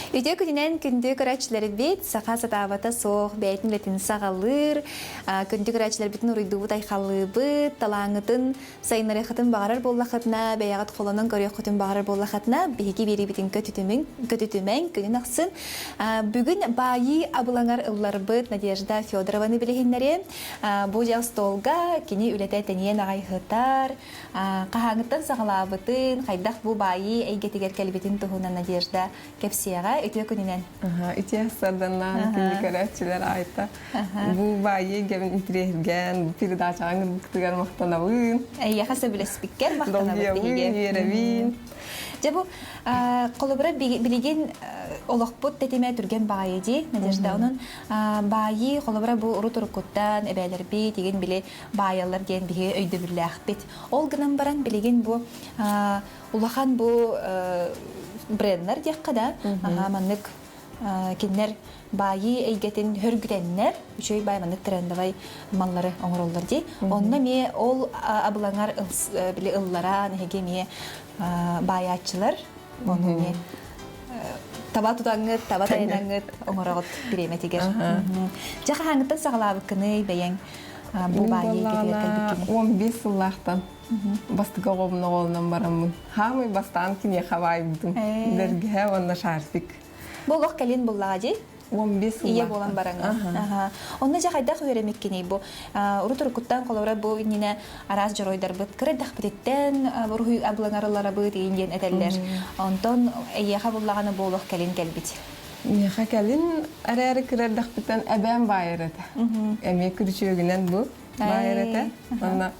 Үтүө күнүнэн күндү көрөөччүлэрбит, саха сатаабата суох, бэйэтин үлэтин саҕалыыр, күндү көрөөччүлэрбитин уруйдуубут, айхаллыыбыт, талааҥҥытын сайыннарыаххытын баҕарар буоллаххытына, бэйэҕит холонон көрүөххүтүн баҕарар буоллаххытына, биһиги биэриибитин көтүтүмүҥ, көтүтүмэҥ күнүн ахсын. Бүгүн баайыы абылаҥар ылларбыт Надежда Федорованы билиһиннэриэм. Бу дьэ остуолга кини үлэтэ тэнийэн аҕай сытар. Хаһааҥҥыттан саҕалаабытын, хайдах бу баайыы эйгэтигэр кэлбитин туһунан Надежда кэпсиэҕэ. Үтүө күнүнэн. Үтүө сарданнаан күндү көрөөччүлэр айта. Бу баайыы эйгэбин интириэһиргээн, бу передачаҕа ыҥырбыккытыгар махтанабын. Эйиэхэ сөбүлэспиккэр махтанабыт биһиги. Үөрэбин. Дьэ бу холобура билигин олохпут тэтимэ түргэн баайы дии, Надежда. Онон баайыы холобура бу урут уруккуттан эбээлэрбит игин били баайаллар диэн биһиги өйдөбүллээхпит. Ол гынан баран билигин бу улахан бу бренднэр диэххэ да, маннык кинилэр баайыы эйгэтин хөргүтэннэр үчүгэй баай маннык трендовай маллары оҥороллор дии. Онно эмиэ ол абылаҥар били ыллараан эһиги эмиэ баайааччылар ону эмиэ таба тутаҥҥыт, таба тайанаҥҥыт оҥороҕут бириэмэтигэр. Дьэ хаһааҥҥыттан саҕалаабыккыный бэйэҥ бу баайыы эйгэтигэр кэлбиккиний? 15 сыллаахтан бастакы оҕобун оҕолонон бараммын. Хаамый бастаан киниэхэ баайбытым. Бэргэһэ уонна шарфик. Бу олох кэлин буллаҕа дии? 15 Ийэ буолан бараҥҥын. Онно дьэ хайдах үөрэммиккиний бу? Урут уруккуттан холобура бу иннинэ араас дьоруойдарбыт кыра эрдэхпититтэн уруһуй абылаҥарыларабыт иин диэн этэллэр. Онтон эйиэхэ буллаҕына бу олох кэлин кэлбит. Миэхэ кэлин эрээри кыра эрдэхпиттэн эбээм баайар этэ. Эмиэ күрүчүөгүнэн бу баайар этэ. Онно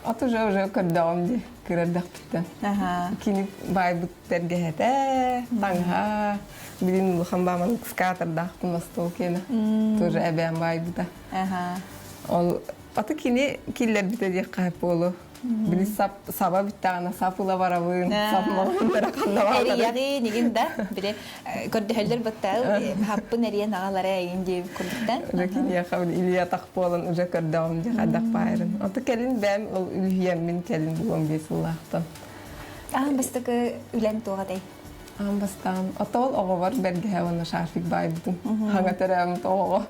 от уже уже көрдөҕүм дии кыра эрдэхпиттэн. Кини баайбыт тэргэһэтэ, таҥаһа, билин улахан бааман скатердаахпын остуол киэнэ. Тоже эбээм баайбыта. Ол аты кини киллэрбитэ диэххэ буолу. Били сап саба бүттэҕинэ сап ыла барабын, сап малгындара ханна бааларын. Эрийэҕин игин да, били көрдөһөллөр баттаал хаппын эриэн аҕалара эйин диэбит курдуктан. Уже киниэхэ илии атах буолан уже көрдөҕүм дии хайдах баайарын. Аты кэлин бэйэм ол үлүһүйэммин кэлин булуом дии сыллаахтан. Аан бастакы үлэҥ туох этэй? Аан бастаан отоол оҕобор бэргэһэ уонна шарфик баайбытым. Хаҥа төрөөбүт оҕоҕо.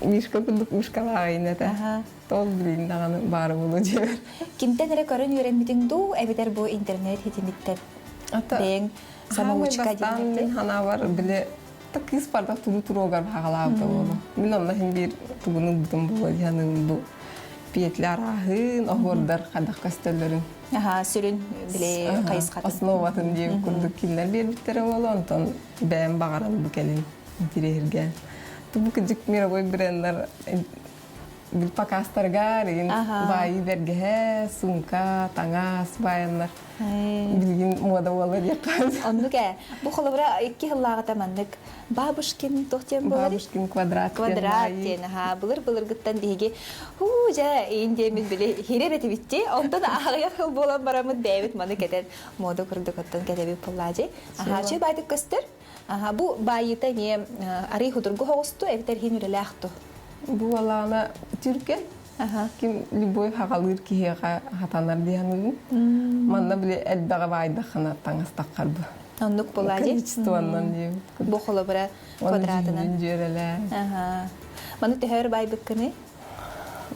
Мишка курдук мишкалааҕын этэ. Тол билин даҕаны баара буолуо диэбэр. Кимтэн эрэ көрөн үөрэммитиҥ дуу, эбэтэр бу интернет ситимиттэн бэйэҥ самоучка диэн мин ханаабар били кыыс барда туру туруогар хагалаабыта буолу. Мин онно иһин биир тугун ылбытым буолуо диэн бу петля арааһын, оһуордар хайдах көстөллөрүн. Аха, сүрүн били хайысхатын. Основатын диэн курдук кинилэр биэрбиттэрэ буолуо, онтон бэйэм баҕаран бу кэлин интириэһиргээн. Бу кыдьык мировой бренднэр Покастарыгар игин баайыы бэргэһэ, сумка, таҥас баайаннар билигин муода буолла диэххэ. Оннук ээ. Бу холобура икки сыллааҕыта маннык Бабушкин туох диэн буолар? Бабушкин квадрат. Квадрат диэн аха былыр былыргыттан биһиги хуу дьэ иин диэммит били хире бэтибитти. Онтон аҕыйах сыл буолан бараммыт бэйэбит маны кэтэн мода курдук оттон кэтэбит буоллаадьы. Аха чүй баайдык көстөр. Аха бу баайыыта эмиэ арый худургу соҕусту эбэтэр иһин үлэлээх ту? Бу алаана түргэн. Ким любой хаҕалыыр киһиэхэ хатанар диэн Манна били элбэҕи баайдаххына таҥастаххар бу. Оннук буолаа дии. Количествоннан диэбит. Бу холобура квадратынан. Дьүөрэлээ. Маны төһө өр баайбыккыный?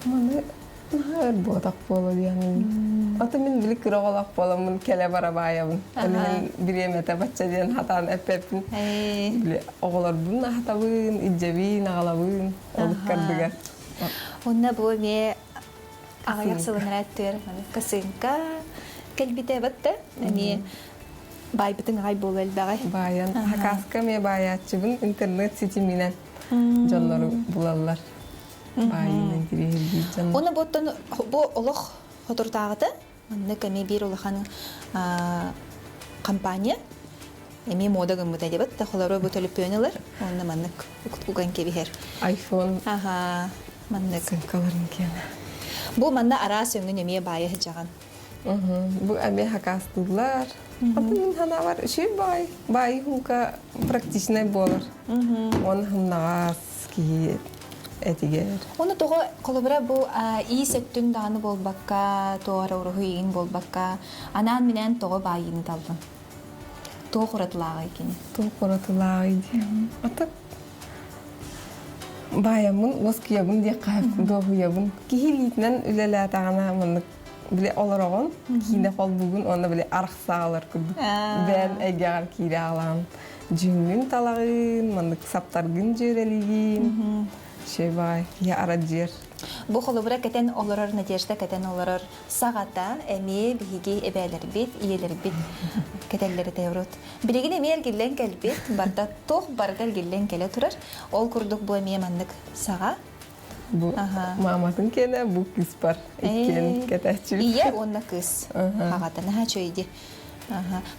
Маны наһаа өр буотах буола диэн. Аты мин били кыра оҕолоох буоламмын кэлэ бара баайабын. Ол иһин бириэмэтэ бачча диэн хатаан эппэппин. Били оҕолорбун аһатабын, илдьэбин, аҕалабын ол ыккардыгар. Онно бу эмиэ аҕыйах сылын ырааттыыр косынка кэлбитэ батта эмиэ баайбытыҥ аҕай буолуо элбэҕи. Баайан хакаска эмиэ баайааччыбын интернет ситиминэн дьоннору булаллар. Баайынан кириэһирдиир дьон. Уонна буоттан бу олох соторутааҕыта маннык эмиэ биир улахан компания эмиэ мода гыммыта диэбит да холоро бу төлөпүөн ылар уонна маннык уган кэбиһэр. iPhone Аха маннык. Сыҥкаларын киэнэ. Бу манна араас өҥүн эмиэ баайа сылдьаҕын. Бу эмиэ хакаастыыллар. Атын мин санаабар үчүгэй баай. Баайы хуука практичнай буолар. Уонна хымнаҕас киһи этигэр. Ону тоҕо холобура бу иис өттүн даҕаны буолбакка, туох эрэ уруһуй иин буолбакка, анаан-минээн тоҕо баайыыны таллыҥ? Туох уратылааҕый кини? Туох уратылааҕый дии. Ата баайаммын, уоскуйабын диэххэ дуоһуйабын. Киһи илиитинэн үлэлээтэҕинэ маннык били олороҕун, киинэ холбуугун уонна били арахсаалар курдук бэйэн эйгэҕэр киирэ аалаҕын. Дьүҥҥүн талаҕын, маннык саптаргын дьүөрэлиигин. Шей баай, киһи арадьыар. Бу холобура кэтэн олорор Надежда кэтэн олорор саҕата эмиэ биһиги эбээлэрбит, ийэлэрбит кэтэллэр этэ урут. Билигин эмиэ эргиллэн кэлбит, барыта туох барыта эргиллэн кэлэ турар. Ол курдук бу эмиэ маннык саҕа. Бу мааматын киэнэ, бу кыыс бар. Иккиэн кэтээччибит. Ийэ уонна кыыс. Аҕата наһаа үчүгэй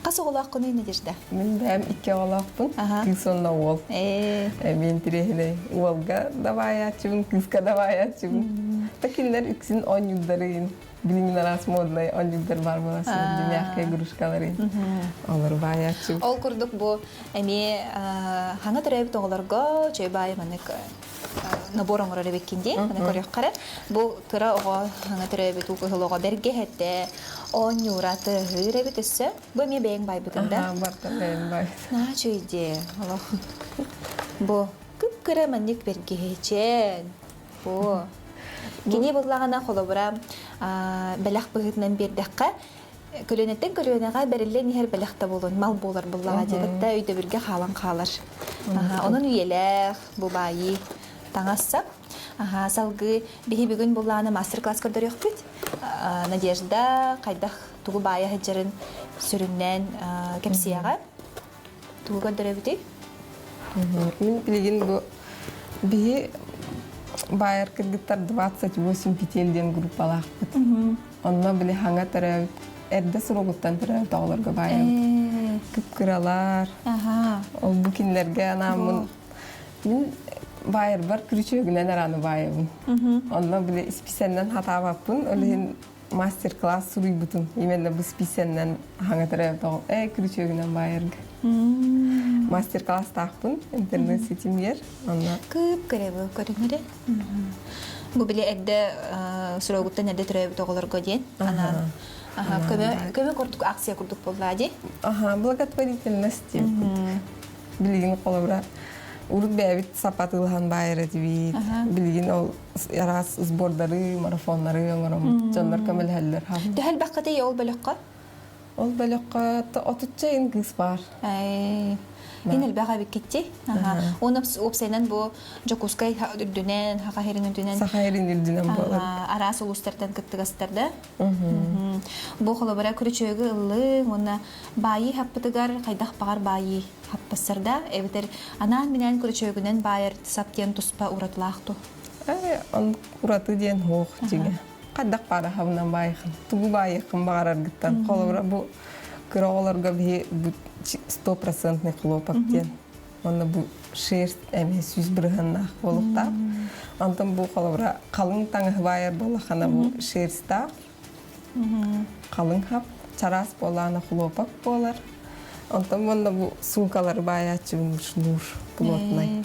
Хас оҕолооххунуй, Надежда? Мин бэйэм икки оҕолоохпун. Кыыс уонна уол. Эмиэ интириэһинэй. Уолга да баайааччыбын, кыыска да баайааччыбын. Та кинилэр үксүн оонньуурдарын, билигин араас моднай оонньуурдар баар буоласылар, мягкая игрушкаларын. Олору баайааччыбын. Ол курдук бу эмиэ хаҥа төрөөбүт оҕолорго чөй баайы маннык набор оҥорор эбиккин дии. Маны көрүөххэ Бу кыра оҕо хаҥа төрөөбүт уу кыһыл оҕо бэргэһэтэ, оонньуура тыаһыыр эбит өссө. Бу эмиэ бэйэҥ байбытын да? Барта бэйэм бай. Наһаа үчүгэй олох. Бу кып-кыра маннык бэргэһэчээн. Бу. Кини буллаҕына холобура бэлэх быһыытынан биэрдэххэ көлүөнэттэн көлүөнэҕэ бэриллэн иһэр бэлэх да буолуон мал буолар буллаҕа дьиэтэ өйдөбүлгэ хаалан хаалар. Онон үйэлээх бу баайыы таҥас-сап. Аха, салгыы биһи бүгүн буллааны мастер-класс көрдөрүөхпүт. Надежда хайдах тугу баайа сылдьарын сүрүннээн кэпсиэҕэ. Тугу көрдөрөбүтүй? Мин билигин бу биһи баайар кыргыттар 28 петель диэн группалаахпыт. Онно били хаҥа төрөөбүт эрдэ суругуттан төрөөбүт оҕолорго баайабыт. Кып-кыралар. Ол бу кинилэргэ анааммын Мин баайарбар күрүчүөгүнэн арааны баайабын. Онно били исписэннэн хатаабаппын, ол иһин мастер-класс суруйбутум. Именно бу списэннэн хаҥа төрөөбүт күрүчүөгүнэн баайарга. Мастер-класстаахпын интернет ситимигэр. Онно Кып көрөбү көрүнөрө. Бу били эрдэ срогуттан эрдэ төрөөбүт оҕолорго диэн анаан көмө көмө курдук акция курдук буолла дии. Аха, благотворительность диэбит. Билигин холобура урут бэйэбит сапатыылаһан баайар этибит. Билигин ол араас сбордары, марафоннары оҥороммут дьоннор көмөлөһөллөр. Төһө элбэххитий ол бөлөххө? Ол бөлөххө отучча ин кыыс баар. Ин элбэх эбиккитти. Уонна уопсайынан бу Дьокуускай үрдүнэн, Саха сирин үрдүнэн Саха сирин үрдүнэн буолар. Араас улуустартан кыттыгастар да. Бу холобура күрүчүөгү ыллыҥ уонна баайыы хаппытыгар хайдах баҕар баайыы хаппассарда эбэтэр анаан-минээн күрүчүөгүнэн баайар сап диэн туспа уратылаах ту? Он ураты диэн суох дьиҥэ. Хайдах баара хабынан баайыхын. Тугу баайыаххын баҕараргыттан. Холобура бу кыра оҕолорго биһи бу стопроцентный хлопок диэн. Онно бу шерсть эмиэ 100 бырыһыаннаах буолуохтаах. Онтон бу холобура халыҥ таҥаһы баайар буоллаххына бу шерстаах халыҥ хап, чараас буолаана хлопок буолар. Онтон уонна бу суумкалары баайааччыбын шнур плотный.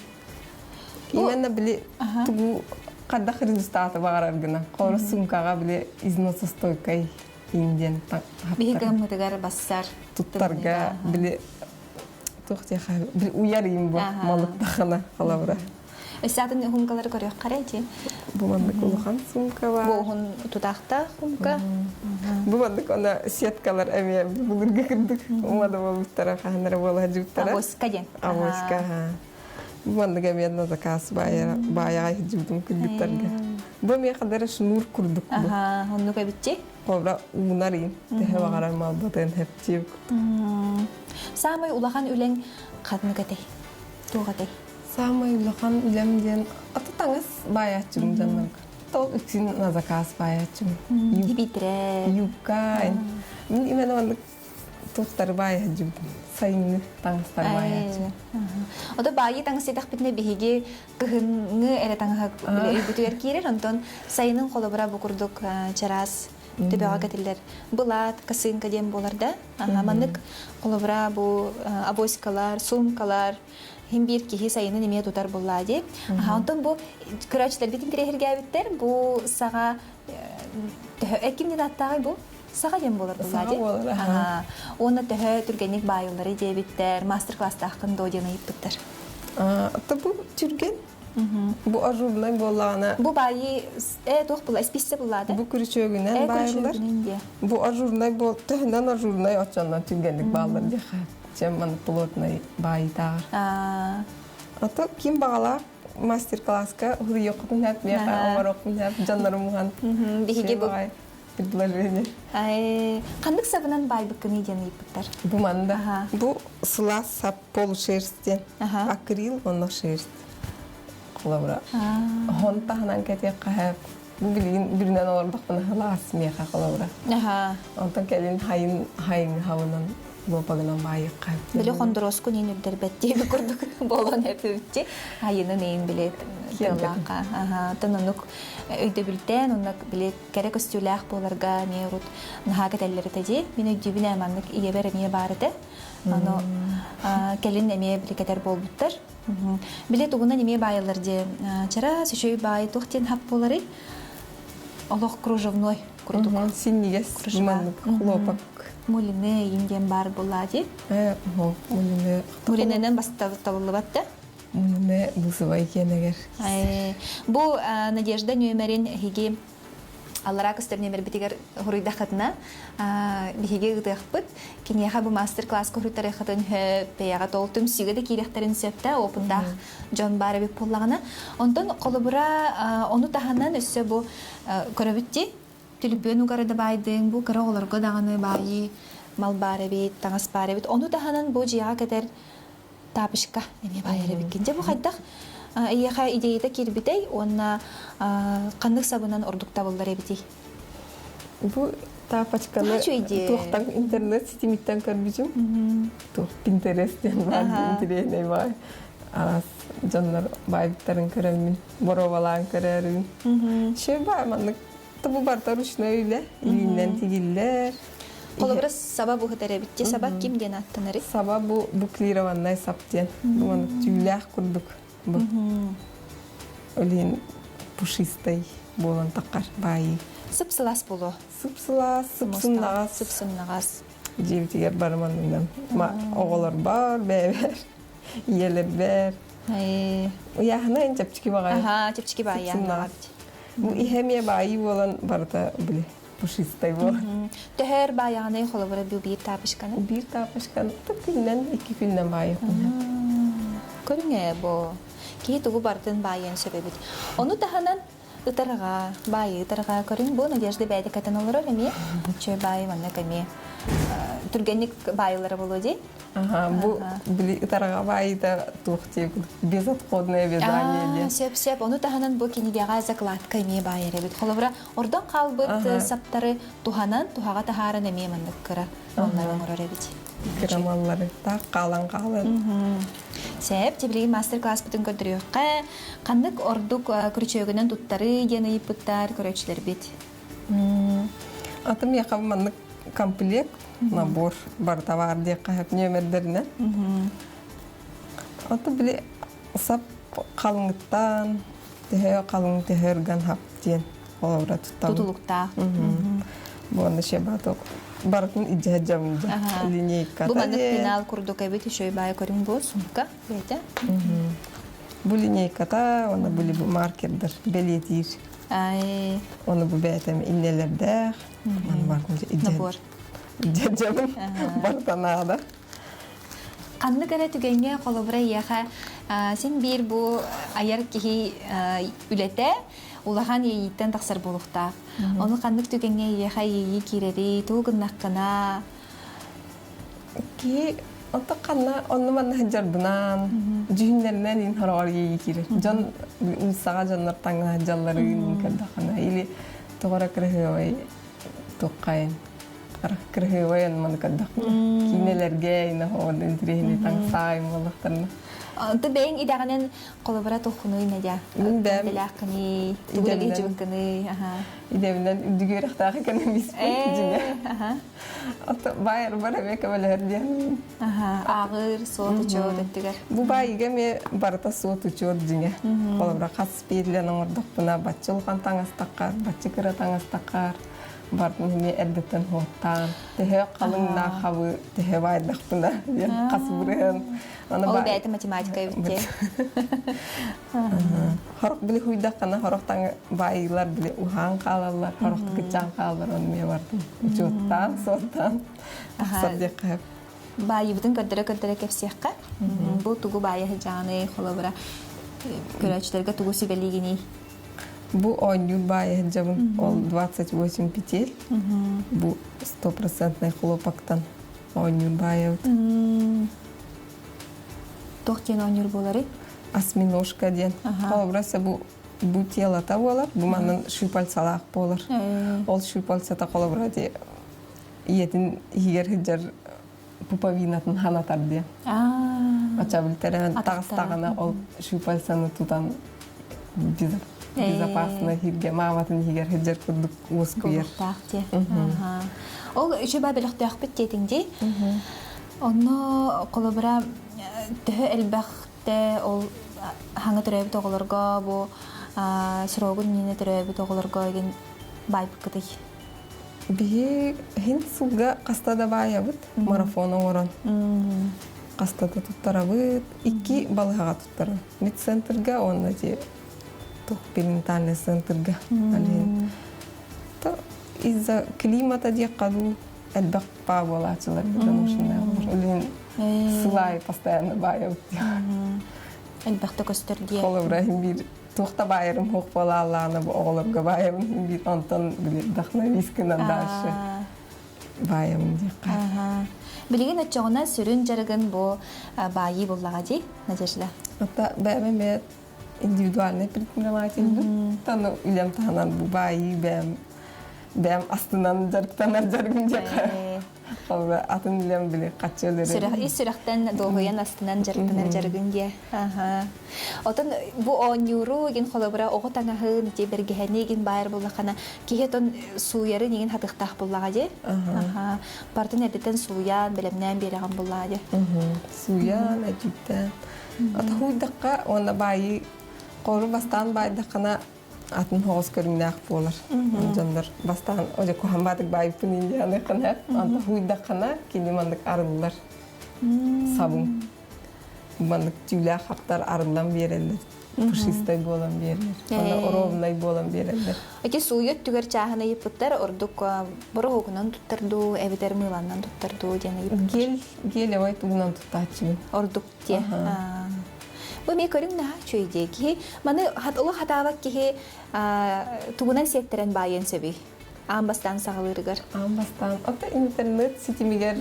Именно били тугу хайдах результаты баҕарар гына. Холобура суумкаҕа били износостойкай диэн Биһи гыммытыгар бассар. Туттарга били туох диэхэ били уйар им бу малыктахына холобура. Өссө атын хункалары көрүөххэ ити. Бу маннык улахан сумка бар. Бу уһун тутаахтаах хумка. Бу маннык она сеткалар эмиэ былыргы кырдык умада буолбуттара хаһаннара буола сылдьыбыттара. Авоська диэн. Авоська, Бу маннык эмиэ на заказ баайаҕа сылдьыбытым кыргыттарга. Бу эмиэ хадара шнур курдук бу. Аха, оннук эбитчи. Холобура уунар им төһө баҕарар малбатын хэптиир курдук. Саамай улахан үлэҥ ханнык этэй? Туох этэй? Саамай улахан үлэм диэн ата таҥас баайааччыбын дьоннорго. Тол үксүн на заказ баайааччыбын. Тибитрэ. Юбка. Мин именно маннык туттары баайа сылдьыбытым. Сайыҥҥы таҥастар баайааччыбын. Ото баайыы таҥас ситэхпитинэ биһиги кыһыҥҥы эрэ таҥаһа өйбүтүгэр киирэр, онтон сайынын холобура бу курдук чараас төбөҕө кэтиллэр былаат, косынка диэн буолар да. Маннык холобура бу авоськалар, сумкалар, хим биир киһи сайынын эмиэ тутар буллаа дии. Онтон бу көрөөччүлэрбит интэриэһиргээбиттэр бу саҕа ким диэн ааттааҕый бу? Саха диэн буолар Саха булла буолар, аха. Уонна төһө түргэнник баайыллары диэбиттэр, мастер-класстааххын дуо диэн ыйыппыттар. Ата бу түргэн. Бу ажурнай буоллаҕына Бу баайы э туох була эсписсэ буллаада? Бу күрүчүөгүнэн Э баайыллар. күрүчүөгүнэн диэ. Бу ажурнай буол төһөнөн ажурнай оччонон түргэнник бааллар диэхэ. Чем ман плотный баайытааҕар. Ата ким баҕалаах мастер-класска уһуйуоххутун хэп, миэхэ оҥоруоххун хэп, дьоннорум уһан. Биһиги бу предложение. Ханнык сабынан баайбыккыный диэн ыйыппыттар. Бу манда. Бу сылаас сап полушерсть диэн. Акрил онно шерсть. Холобура. Хон таһынан кэтиэххэ хэп. Бу билигин бүрүнэн олордохпуна сылаас миэхэ холобура. Онтон кэлин хайын хайын хабынан луопагынан баайыахха. Били хондуруоску нин үрдэрбэт диэби курдук буолан эппипти. Хайынын эйин били тыаллаахха. Тон оннук өйдөбүлтээн оннук били кэрэ көстүүлээх буоларга эмиэ урут наһаа кэтэллэр этэ дии. Мин өйдүүбүн ээ маннык ийэбэр эмиэ баар этэ. Ону кэлин эмиэ били кэтэр буолбуттар. Били тугунан эмиэ баайаллар дии. Чараас үчүгэй баай туох диэн хап буоларый? Олох кружевной курдук. Синньигэс маннык хлопок. Мулине иин диэн баар буоллаа дии. Э, мулине. Мулиненэн басталлыбат да? Мулине бусубай киэнэгэр. Бу Надежда нүөмэрин эһиги аллараа көстөр нүөмэрбитигэр хуруйдаххытына биһиги ыытыахпыт. Киниэхэ бу мастер-класска хуруйтарыаххытын хөп, бэйэҕэ тол түмсүүгэ да киириэхтэрин сөп да, опыттаах дьон баар эбит буоллаҕына. Онтон холобура ону таһынан өссө бу көрөбүт дии, түлүпүөн угара да баайдыҥ, бу кыра оҕолорго даҕаны баайыы мал баар эбит, таҥас баар эбит. Ону таһынан бу дьиэҕэ кэтэр тапочка эмиэ баайар эбиккин. Дьэ бу хайдах эйиэхэ идеята киирбитэй уонна ханнык сабынан ордук табыллар эбитий? Бу тапочканы туохтан интернет ситимиттэн көрбүтүм. Туох Pinterest диэн баар интэриэһинэй баай. Араас дьоннор баайбыттарын көрөммүн, боруобалаан көрөрүм. Шö баай маннык бу барыта ручной үлэ, илиинэн тигиллэр. Холобура саба бу эбит Саба ким диэн аттанары? Саба бу буклированный сап диэн. Бу маннык түүлээх курдук бу. Олин пушистай буолан таққар баайы. Сып-сылаас боло. Сып-сылаас, сып-сымнаҕас. Сып-сымнаҕас. Дьиэбитигэр барыманынан. Оҕолор бар, бэйэбэр, ийэлэрбэр. Ыйааһына эн чэпчэки баҕайы. Аха, чэпчэки баайы. Бу иһэ эмиэ баайыы буолан барыта били пушистай буолан. Төһөр баайаҕынай холобура бу биир тапочканы? Биир тапочканы күннэн, икки күннэн баайыахпын. Көрүҥ бу. Киһи тугу бартын баайыан сөп эбит. Ону таһынан ытарҕа, баайыы ытарҕа көрүҥ бу Надежда бэйэтэ кэтэн олорор эмиэ. Чөй баайы маннык эмиэ түргэнник баайылара буолуо дии. Ага, бу били ытарҕа баайыта туох диэбит безотходное вязание диэн. Сөп сөп. Ону таһынан бу кинигэҕэ закладка эмиэ баайар эбит. Холобура, ордон хаалбыт саптары туһанан, туһаҕа таһааран эмиэ маннык кыра маллары оҥорор эбит. Кыра маллары таах хаалан хаалан. Сөп, тибилигин мастер-класспытын көрдөрүөххэ. Ханнык ордук күрүчүөгүнэн туттары диэн ыйыппыттар көрөөччүлэрбит. Аты миэхэ маннык комплект, набор барыта баар диэххэ сөп нүөмэрдэринэн. Аты били сап халыҥыттан төһө халыҥ төһө ырган хап диэн холобура туттабын. Тутулуктаах. Буонна шебаток барытын идьэ дьабын линейка. Бу маннык пенал курдук эбит еще баай көрүҥ бу сумка бэйэтэ. Бу линейката, уонна бу маркердер бэлиэтиир. Оны бу бэйэтэм иннелердээх. Набор. Дьабын бартанаада. Ханнык эрэ түгэҥҥэ холобура эйиэхэ син биир бу айар киһи үлэтэ улахан иэйииттэн тахсар буолуохтаах. Ону ханнык түгэҥҥэ эйиэхэ иэйии киирэрий, тугу гыннаххына? Киһи онто ханна онну манна сылдьарбынан, дьүһүннэринэн иин хороҕор иэйии киирэр. Дьон уулуссаҕа дьоннор таҥна сылдьалларын көрдөххүнэ или тоҕо эрэ кыраһыабай туоххайын кыраһыабай маны көрдөхпүнэ киинэлэргэ ина хоҕордун интириэһинэй таҥсаайым буоллахтарына. Онто бэйэҥ идэҕинэн холобура туххунуй Надя? Мин бэйэм Идэлээххиний, тугу үлэлиир аха. Идэбинэн үрдүк үөрэхтээх экономиспын дьиҥэ. Ото баайарбар эмиэ көмөлөһөр диэн. Ааҕыр, суот-учуот өттүгэр. Бу баайыга эмиэ барыта суот-учуот дьиҥэ. Холобура хас пиэтлэн оҥордохпуна бачча улахан таҥастаххар, бачча кыра таҥастаххар. Бардын эмиэ эрдэттэн хуоттаан, төһө халыҥнаах хабы төһө баайдахпына диэн хас бырыһын. Аны Ол бэйэтэ математика эбит Хорох били хуйдаххына хорох таҥ баайыылар били уһаан хаалаллар, хорох кыччаан хааллар оны эмиэ бардым. Учуоттаан, суоттаан тахсар диэххэ Баайыбытын көрдөрө-көрдөрө кэпсиэххэ. Бу тугу баайа сылдьаҕыный, холобура, көрөөччүлэргэ тугу сүбэлиигиний? Бу оонньуур баайа сылдьабын. Ол 28 петель. Бу стопроцентный хлопоктан оонньуур баайабыт. Туох диэн оонньуур буоларый? Осьминожка диэн. Холобура, бу бу телота буолар, бу манан щупальцалаах буолар. Ол щупальцата холобура ди ийэтин иһигэр сылдьар пуповинатын ханатар диэн. Оча билтерэн таҕыстаҕына ол щупальцаны тутан безопасно иһиргэ мааматын иһигэр сылдьар курдук уоскуйар. дии. Ол үчүгэй бөлөхтөөхпүт диэтиҥ дии. Онно холобура төһө элбэхтэ ол хаҥа төрөөбүт оҕолорго бу срогун иннинэ төрөөбүт оҕолорго игин баайбыккытый? Биһи иһин сылга хаста да баайабыт, марафон оҥорон. Хаста да туттарабыт, икки балыһаҕа туттарабыт. Медцентрга уонна ити туох перинатальный центрга. Из-за климата диэххэ дуу, элбэх паа буолааччылар потому что сыл аайы постоянно баайабыт. Элбэхтэ көстөр диэ. Холобура биир туох да баайарым суох буолааллаҕына бу оҕолорго баайабын биир онтон били вдохновись гынан дальше баайабын диэххэ. Билигин оччоҕуна сүрүн дьарыгын бу баайыы буллаҕа дии, Надежда? Ата бэйэм эмиэ индивидуальный предпринимательбын. Таны үлэм таһынан бу баайыы бэйэм бэйэм астынан дьарыктанар дьарыгым диэххэ. Холобура атын үлэм били хаччы өлөрөр. Ис сүрэхтэн дуоһуйан астынан дьарыктанар дьарыгын диэ. Отон бу оонньууру игин холобура оҕо таҥаһын ити бэргэһэни игин баайар буллахана киһи отон сууйарын игин хатыхтаах буллаҕа дии. Бартын эрдэтэн сууйан, бэлэмнээн биэрэҕин буллаҕа дии. Сууйан, этүүттээн. Ата хууйдахха уонна баайыы хору бастаан баайдаххына атын хоҕус көрүҥнээх буолар. Дьоннор бастаан одьо куһаҕан баатык баайыппын индианыаххына, онто хууйдаххына кини маннык арыллар. Сабын. Маннык түүлээх хахтар арыллан биэрэллэр. Пушистай буолан биэрэр. Онно ровнай буолан биэрэллэр. Ити сууйа өттүгэр чааһын ыйыппыттар ордук бороһуогунан туттар дуу, эбэтэр мыыланнан туттар дуу диэн ыйыппыттар. Гель, гелевай тугунан туттааччыбын. Ордук диэ. Бу эмиэ көрүҥ наһаа үчүгэй дии. Киһи маны олох хатаабат киһи тугунан сиэттэрэн баайыан сөбүй? Аан бастаан саҕалыырыгар. Аан бастаан. Ото интернет ситимигэр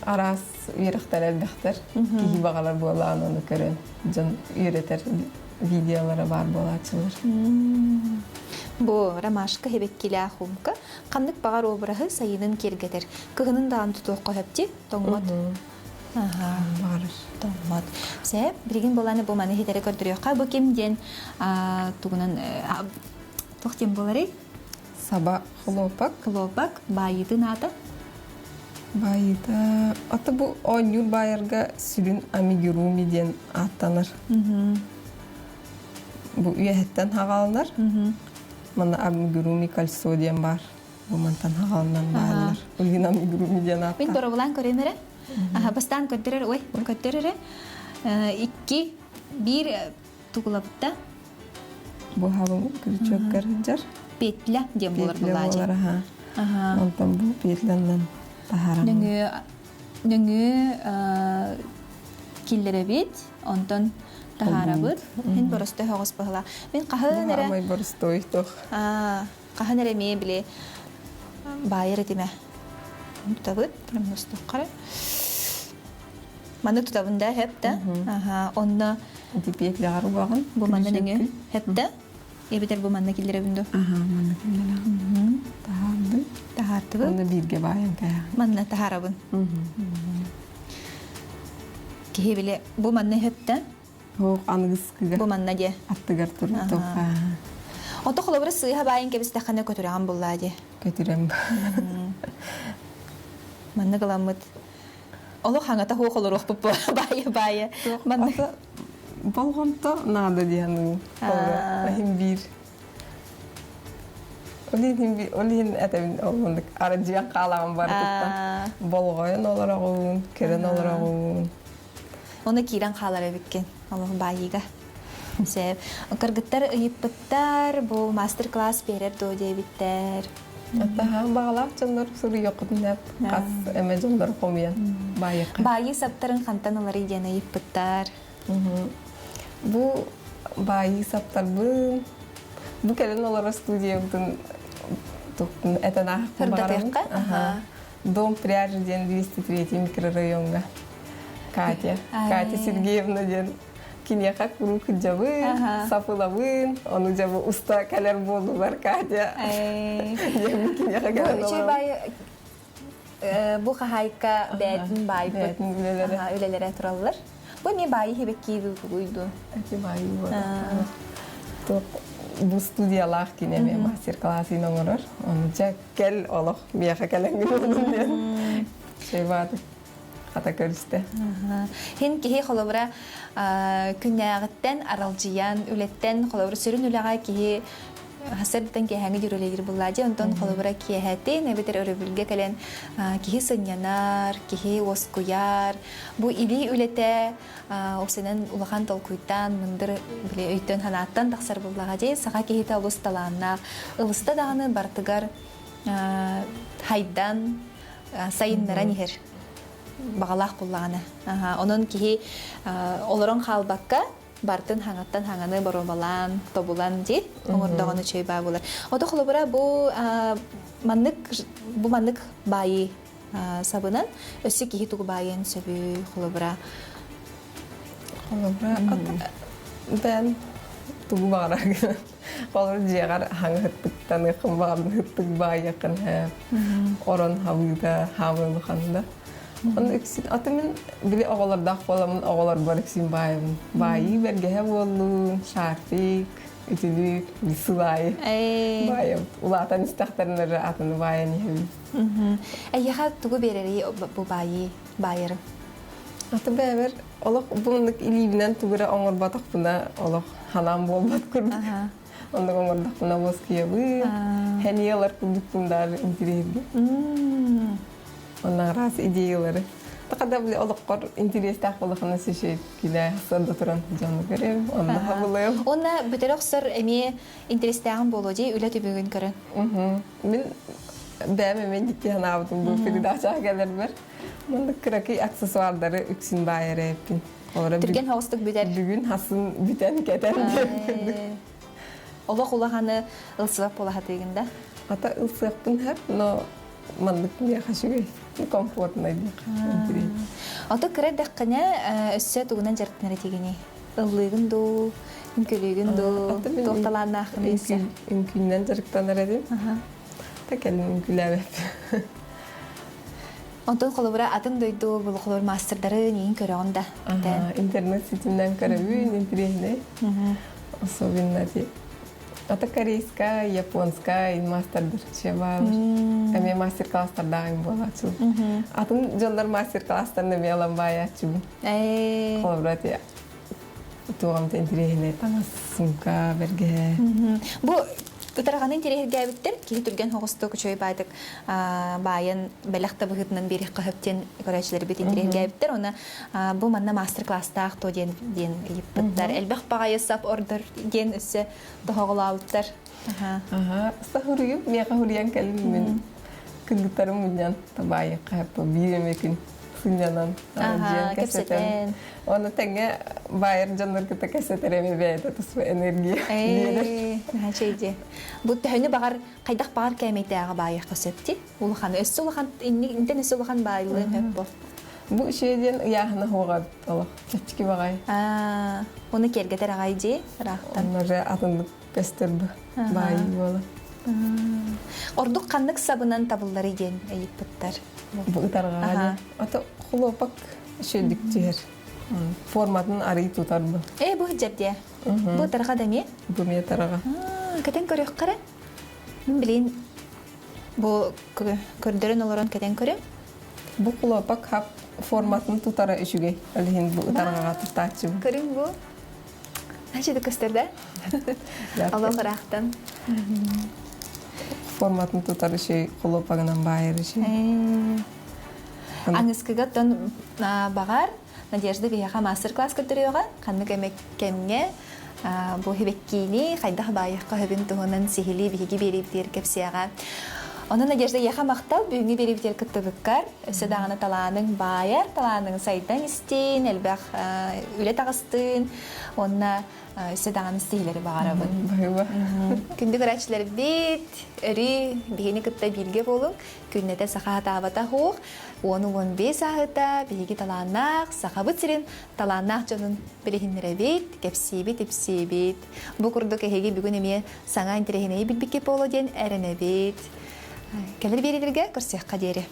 араас үөрэхтэр элбэхтэр. Киһи баҕалар буолаан ону көрөн дьон үөрэтэр видеолара баар буолааччылар. Бу ромашка хэбэккилээх умка ханнык баҕар обраһы сайынын киэргэтэр. Кыһынын даҕаны тутуохха сөп дии, тоҥмот. Баҕарар. Тоҥмот. Сөп, билигин буолааны бу маны хитэри көрдөрүөххэ. Бу ким диэн тугунан туох диэн буоларый? Саба хлопок. Хлопок баайыытын аата? Баайыыта ата бу оонньуур баайарга сүрүн амигуруми диэн ааттанар. Бу үөһэттэн хаҕаланар. Манна амигуруми кольцо диэн баар. Бу мантан хаҕаланан бааллар. Улгин амигуруми диэн ааттаах. Мин боробулаан көрөм эрэ. Бастаан көрдөрөр, ой, көрдөр эрэ. Икки, биир тугулабытта. Бу хабым күрүчүөккэр сылдьар. Петля диэн буолар Петля буолар, аха. Онтон бу петлянан таһааран. Нөҥүө нөҥүө киллэрэбит, онтон таһаарабыт. Мин боростой хоҕус быһыла. Мин хаһан эрэ Бу боростой туох. Хаһан эрэ эмиэ били баайар этимэ. Тутабыт, прям Маны тутабын да, хэп да. Аха, онно Ити петлягар угаҕын. Бу манна нөҥүө хэп да. Эбэтэр бу манна киллэрэбин дуу? Аха, манна киллэрэҕин. Таһаардым. Таһаартыбын. Онно бииргэ баайан кээһэҕин. Манна таһаарабын. Киһи били бу манна хэп да. Туох аныгыскыга Бу манна диэ. Аттыгар турдук. Ото холобура сыыһа баайын кэбистэххинэ көтүрэҕин буллаа дии. Көтүрэм. Манна гыламмыт олох хаҥата хуох олоруохпут баайы баайы. Манна болҕомто наада диэн холобура иһин биир. Ол иһин ол иһин этэбин ол мындык арадьыйан хаалаҕын барытыттан болҕойон олороҕун, көрөн олороҕун. Оны киирэн хаалар эбиккин олох баайыыга. Сөп. Кыргыттар ыйыппыттар, бу мастер-класс биэрэр дуо диэбиттэр. Аттаһаан баҕалаах дьоннор суруйуоххутун сөп. Хас эмэ дьоннор хомуйан баайыахха. Баайыы саптарын хантан ыларый диэн ыйыппыттар. Бу баайыы саптарбын бу кэлин олорор студиябытын этэн аахпын баҕарабын. Дом пряжи диэн 203 микрорайоҥҥа Катя, Катя Сергеевна диэн киниэхэ куруук сылдьабын, сапылабын, ону дьэ бу уста кэлэр буоллулар Катя. Диэн киниэхэ кэлэн олоробун. Бу хаһаайка бээтин баайбыт үлэлэрэ тураллар. Бу эмиэ баайы хибэккииду тугуйду? Эти баайы бу студиялаах кини эмиэ мастер-классын оҥорор. Ону дьэ кэл олох миэхэ кэлэҥҥин диэн шейбаатык хата көрүстэ. Хин киһи холобура күннээҕиттэн аралдьыйан үлэттэн холобура сүрүн үлэҕэ киһи сырдыттан киэһээҥи дьүрүлэйдир буллаа дии онтон холобура киэһэтин эбэтэр өрөбүлгэ кэлэн киһи сынньанар киһи уоскуйар бу илии үлэтэ осенен улахан толкуйтан мындыр били өйтөн санааттан тахсар буллаҕа дии саха киһитэ олус талааннаах ылыста даҕаны бартыгар хайдан сайыннаран иһэр баҕалаах буллаҕына онон киһи олорон хаалбакка бартын хаҥаттан хаҥаны боруобалаан, тобулан дии оҥордоҕуна үчүгэй баа буолар. Ото холобура бу маннык бу маннык баайыы сабынан өссө киһи тугу баайыан сөбүй холобура Холобура бэн тугу баҕараргын холобура дьиэҕэр хаҥа ыттыктаныаххын баҕардын ыттык баайыаххын һээп орон хабыыта хаамыылахан да Ону үксүн аты мин били оҕолордоох буоламмын оҕолорбор үксүн баайабын. Баайыы бэргэһэ буоллун, шарфик, үтүлүк, сылаайы баайабыт. Улаатан истэхтэрин эрэ атыны баайан иһэбин. Эйиэхэ тугу биэрэрий бу баайыы баайарым? Аты бэйэбэр олох бу илиибинэн тугу эрэ оҥорботохпуна олох ханаам буолбат курдук. Оннук оҥордохпуна уоскуйабын, хэнийэ ылар курдукпун даары интириэһиргин. Онно араас идеялары. Тахада били олоххор интириэстээх буолахына сиши килэ сырда туран дьону көрөм, онно хабылыам. Уонна бүтэр охсор эмиэ интэриэстээҕин буолуо дии үлэ түбүгүн көрөн. Мин бэйэм эмиэ дьикти санаабытым бу передачаҕа кэлэрбэр. Маннык кыракый аксессуардары үксүн баайар эбиппин. Түргэн соҕустук бүтэр. Бүгүн хасын бүтэн кэтэн диэн. Олох улаханы ылсыбат буола сатыыгын да? Ата ылсыахпын сөп, но маннык миэхэ үчүгэй, комфортнай диэххэ интириэһинэй. Ото кыра эрдэххинэ өссө тугунан дьарыктанар этигиний? Ыллыыгын дуу, үҥкүүлүүгүн дуу, туох талааннааххын өссө? Үҥкүүнэн дьарыктанар этим. Та кэлин үҥкүүлээбэппин. Онтон холобура атын дойду холобур маастардары ньиин көрөҕүн да? Интернет ситиминэн көрөбүн, интириэһинэй. Особенно Ата корейскай, японскай маастардар чебаар. Эмиэ мастер-класстардаах буолааччыбын. Атын дьоннор мастер-класстарын эмиэ ылан баайааччыбын. Холобура туоҕам интириэһинэй таҥас, сумка, бэргэһэ. Бу ытарҕаны интириэһиргээбиттэр киһи түргэн соҕустук үчүгэй баайдык баайан бэлэх да быһыытынан биэриэххэ сөп диэн көрөөччүлэрбит интириэһиргээбиттэр. Уонна бу манна мастер-класстаах то диэн диэн ыйыппыттар. Элбэх баҕайы сап ордор диэн өссө тоһоҕолообуттар. Аха, сахуруйум, миэхэ хуруйан кэлин мин кыргыттарым мунньан табаайыкка биир эмэ күн сынньанан дьиэн кэпсэтэн Оны тэҥҥэ баайар дьоннор кытта кэпсэтэр эми бэйэтэ туспа энергия биэрэр. Наһаа дии. Бу төһөнү баҕар хайдах баҕар кээмэйдээҕи баайыахха сөп дии. Улахан өссө улахан иннинтэн өссө улахан баайыллыан сөп бу. Бу үчүгэй диэн ыйааһына хуоҕа олох чэпчэки баҕай. Оны киэргэтэр аҕай дии ыраахтан. Оннор атыннык көстөр бу баайыы буола. Ордук ханнык сабынан табылларый диэн ыйыппыттар. Бу ытарҕаҕа Ото хлопок үчүгэйдик түһэр. Форматын арый тутар бу. Э, бу дьэрдиэ. Бу тарҕа да эмиэ? Бу эмиэ тарҕа. Кэтэн көрүөххэ эрэ. Мин билин бу көрдөрөн олорон кэтэн көрөм. Бу хлопок хап форматын тутара үчүгэй. Ол иһин бу ытарҕаҕа туттааччыбын. Көрүҥ бу. Значит, көстөр да? Олох ыраахтан. Форматын тутар үчүгэй хлопогынан баайар үчүгэй. Аныскыга оттон баҕар Надежда биһиэхэ мастер-класс көрдөрүөҕэ. Ханнык эмэ кэмҥэ бу хибеккиини хайдах баайыахха сөбүн туһунан сиһилии биһиги биэриибитигэр кэпсиэҕэ. Онон Надежда эйиэхэ махтал бүгүҥҥү биэриибитигэр кыттыбыккар. Өссө даҕаны талааныҥ баайар, талааныҥ сайдан истин, элбэх үлэ таҕыстын уонна өссө даҕаны ситиһиилэри баҕарабын. Баһыыба. Күндү көрөөччүлэрбит, өрүү биһини кытта бииргэ буолуҥ. Күннэтэ саха сатаабата суох. 10-15 ааһыта биһиги талааннаах Сахабыт сирин талааннаах дьонун билиһиннэрэбит, кэпсиибит, ипсиибит. Бу курдук эһиги бүгүн эмиэ саҥа интэриэһинэйи билбиккит буолуо диэн эрэнэбит. Кэлэр биэриилэргэ көрсүөххэ диэри.